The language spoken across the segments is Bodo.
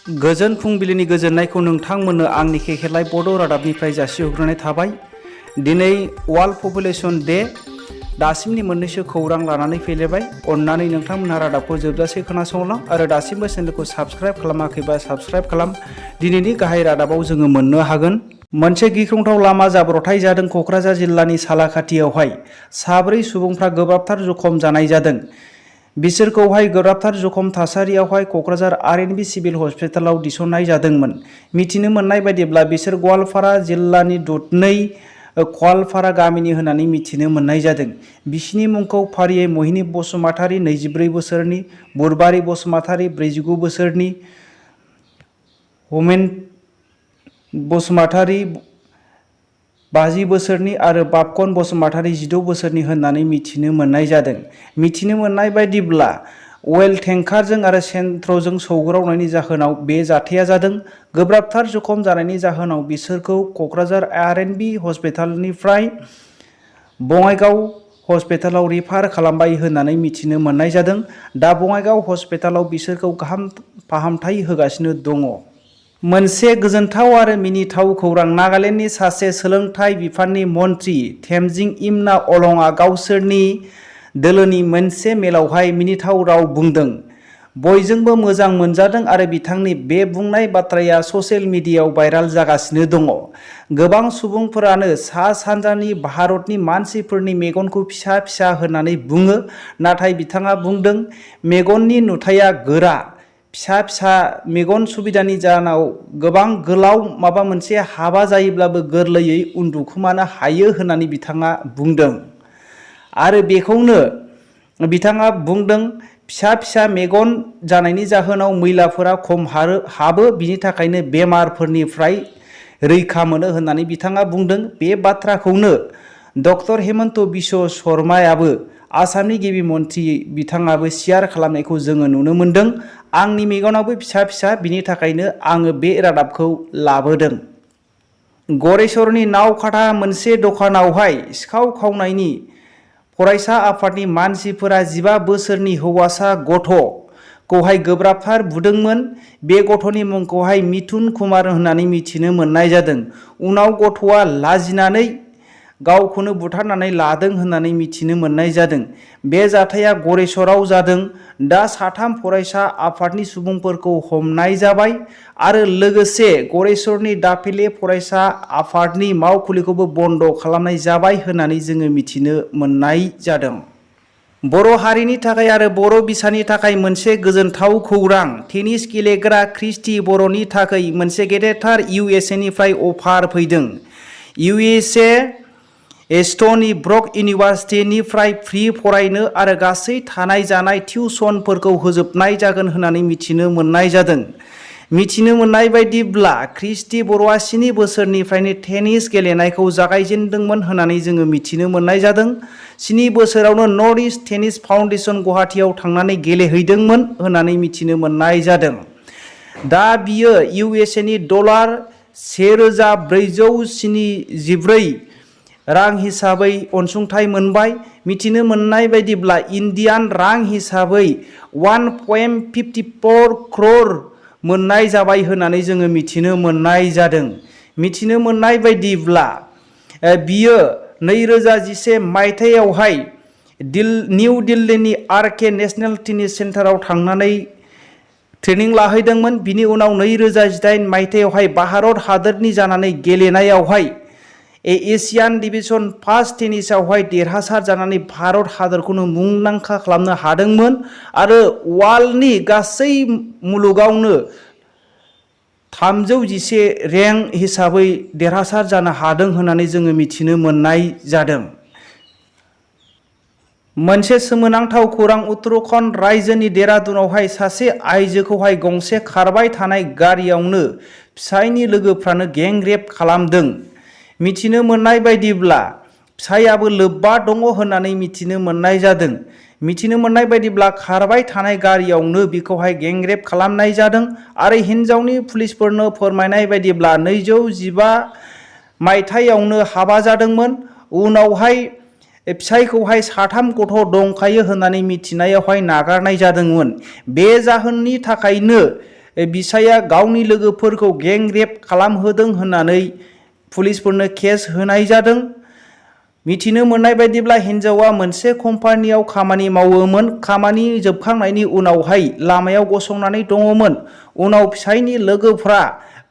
गोजोन फुंबिलिनि गोजोननायखौ नोंथांमोननो आंनि केकेलाइ बड' रादाबनिफ्राय जासिहरग्रोनाय थाबाय। दिनै वार्ल्ड पपुलेशन डे, दासिमनि मोननैसो खौरां लानानै फैलायबाय। अन्नानै नोंथांमोनहा रादाबखौ जोबजासे खोनासंलां आरो दासिमबो चेनेलखौ साबस्क्राइब खालामाखैबा साबस्क्राइब खालाम। दिनैनि गाहाय रादाबाव जोङो मोननो हागोन। मोनसे गिख्रंथाव लामा जाब्रबथाय जादों क'क्राझार जिल्लानि सालाकाथियावहाय। 4 सुबुंफ्रा गोब्राबथार जखम जानाय जादों। बिसोरखौहाय गोब्राबथार जखम थासारियावहाय क'क्राझार आर.एन.बी. सिभिल हस्पिटालाव थिसननाय जादोंमोन। मिथिनो मोननाय बायदिब्ला बिसोर गवालपारा जिल्लानि दुधनै खवालपारा गामिनि होननानै मिथिनो मोननाय जादों। बिसिनि मुंखौ फारियै महिनी बसुमतारी 24 बोसोरनि, बुरबारि बसुमतारी 49 बोसोरनि, हमेन बसुमतारी 50 बोसोरनि आरो बापकन बसुमतारी 16 बोसोरनि होननानै मिथिनो मोननाय जादों। मिथिनो मोननाय बायदिब्ला अवेल टेंकारजों आरो सेन्ट्रजों सौग्रावनायनि जाहोनाव बे जाथाया जादों। गोब्राबथार जखम जानायनि जाहोनाव बिसोरखौ क'क्राझार आर.एन.बी. हस्पिटालनिफ्राय बङाइगाव हस्पिटालाव रिफार खालामबाय होननानै मिथिनो मोननाय जादों। दा बङाइगाव हस्पिटालाव बिसोरखौ गाहाम फाहामथाय होगासिनो दङ। मोनसे गोजोनथाव आरो मिनिथाव खौरां। नागालेण्डनि सासे सोलोंथाइ बिफाननि मन्थ्रि थेमजिं इमना अलंआ गावसोरनि दोलोनि मोनसे मेलावहाय मिनिथाव राव बुंदों। बयजोंबो मोजां मोनजादों आरो बिथांनि बे बुंनाय बाथ्राया ससियेल मिडियायाव भाइराल जागासिनो दङ। गोबां सुबुंफोरानो सा सानजानि भारतनि मानसिफोरनि मेगनखौ फिसा फिसा होननानै बुङो, नाथाय बिथाङा बुंदों मेगननि नुथाया गोरा। फिसा फिसा मेगन सुबिदानि जाहोनाव गोबां गोलाव माबा मोनसे हाबा जायोब्लाबो गोरलैयै उन्दुखोमानो हायो होननानै बिथाङा बुंदों। आरो बेखौनो बिथाङा बुंदों फिसा फिसा मेगन जानायनि जाहोनाव मैलाफोरा खम हाबो, बिनि थाखायनो बेमारफोरनिफ्राय रैखा मोनो होननानै बिथाङा बुंदों। बे बाथ्राखौनो डक्टर हेमन्त बिश्व शर्मायाबो, आसामनि गिबि मन्थ्रि बिथाङाबो शेयार खालामनायखौ जोङो नुनो मोन्दों। आंनि मेगनाबो फिसा फिसा, बिनि थाखायनो आङो बे रादाबखौ लाबोदों। गरेस्वरनि नावकाटा मोनसे दखानावहाय सिखाव खावनायनि फरायसा आफादनि मानसिफोरा 15 बोसोरनि हौवासा गथ'खौहाय गोब्राबथार बुदोंमोन। बे गथ'नि मुंखौहाय मिथुन कुमार होननानै मिथिनो मोननाय जादों। उनाव गथ'आ लाजिनानै गावखौनो बुथारनानै लादों होननानै मिथिनो मोननाय जादों। बे जाथाया गरेस्वराव जादों। दा 3 फरायसा आफादनि सुबुंफोरखौ हमनाय जाबाय आरो लोगोसे गरेस्वरनि दाफिले फरायसा आफादनि मावखुलिखौबो बन्द' खालामनाय जाबाय होननानै जोङो मिथिनो मोननाय जादों। बर' हारिनि थाखाय आरो बर' बिसानि थाखाय मोनसे गोजोनथाव खौरां। टेनिस गेलेग्रा क्रिस्टि बर'नि थाखाय मोनसे गेदेरथार इउ.एस.ए.निफ्राय अफार फैदों। इउ.एस.ए. स्ट'नी ब्रक इउनिभार्सिटिनिफ्राय फ्रि फरायनो आरो गासै थानाय जानाय टिउसनफोरखौ होजोबनाय जागोन होननानै मिथिनो मोननाय जादों। मिथिनो मोननाय बायदिब्ला क्रिस्टि बर'आ 7 बोसोरनिफ्रायनो टेनिस गेलेनायखौ जागायजेनदोंमोन होननानै जोङो मिथिनो मोननाय जादों। 7 बोसोरावनो नर्थ इस्ट टेनिस फाउन्डेशन गुवाहाटीआव थांनानै गेलेहैदोंमोन होननानै मिथिनो मोननाय जादों। दा बियो इउ.एस.ए.नि $1474 रां हिसाबै अनसुंथाइ मोनबाय। मिथिनो मोननाय बायदिब्ला इन्डियान रां हिसाबै 1.54 crore मोननाय जाबाय होननानै जोङो मिथिनो मोननाय जादों। मिथिनो मोननाय बायदिब्ला बियो 2011 मायथाइयावहाय निउ दिल्लीनि आर.के. नेशनेल टेनिस सेन्टाराव थांनानै ट्रेनिं लाहैदोंमोन। बिनि उनाव 2018 मायथाइयावहाय भारत हादोरनि जानानै गेलेनायावहाय एशियान डिभिजन फार्स्ट टेनिसआवहाय देरहासार जानानै भारत हादरखौनो मुंदांखा खालामनो हादोंमोन आरो वार्ल्डनि गासै मुलुगावनो 311 रेंक हिसाबै देरहासार जानो हादों होननानै जोङो मिथिनो मोननाय जादों। मोनसे सोमोनांथाव खौरां। उत्तराखन्ड रायजोनि देहरादुनावहाय सासे आइजोखौहाय गंसे खारबाय थानाय गारियावनो फिसायनि लोगोफ्रानो गेंरेप खालामदों। मिथिनो मोननाय बायदिब्ला फिसायाबो लोब्बा दङ होननानै मिथिनो मोननाय जादों। मिथिनो मोननाय बायदिब्ला खारबाय थानाय गारियावनो बिखौहाय गेंरेप खालामनाय जादों आरो हिन्जावनि पुलिसफोरनो फोरमायनाय बायदिब्ला 2015 मायथाइयावनो हाबा जादोंमोन। उनावहाय फिसायखौहाय 3 गथ' दंखायो होननानै मिथिनायावहाय नागारनाय जादोंमोन। बे जाहोननि थाखायनो बिसाया गावनि लोगोफोरखौ गें रेप खालामहोदों होननानै पुलिसफोरनो केस होनाय जादों। मिथिनो मोननाय बायदिब्ला हिन्जावा मोनसे कम्पानियाव खामानि मावोमोन। खामानि जोबखांनायनि उनावहाय लामायाव गसंनानै दङमोन। उनाव फिसायनि लोगोफ्रा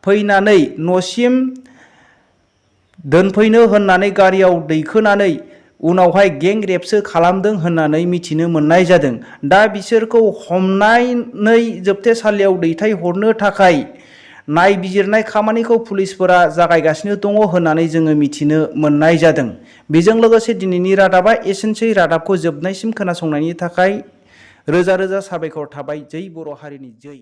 फैनानै न'सिम दोनफैनो होननानै गारियाव दैखोनानै उनावहाय गें रेपसो खालामदों होननानै मिथिनो मोननाय जादों। दा बिसोरखौ हमनानै जोबथेसालियाव दैथायहरनो थाखाय नायबिजिरनाय खामानिखौ पुलिसफोरा जागायगासिनो दङ होननानै जोङो मिथिनो मोननाय जादों। बेजों लोगोसे दिनैनि रादाबा एसेनोसै। रादाबखौ जोबनायसिम खोनासंनायनि थाखाय रोजा रोजा साबायखर थाबाय। जै बर' हारिनि जै।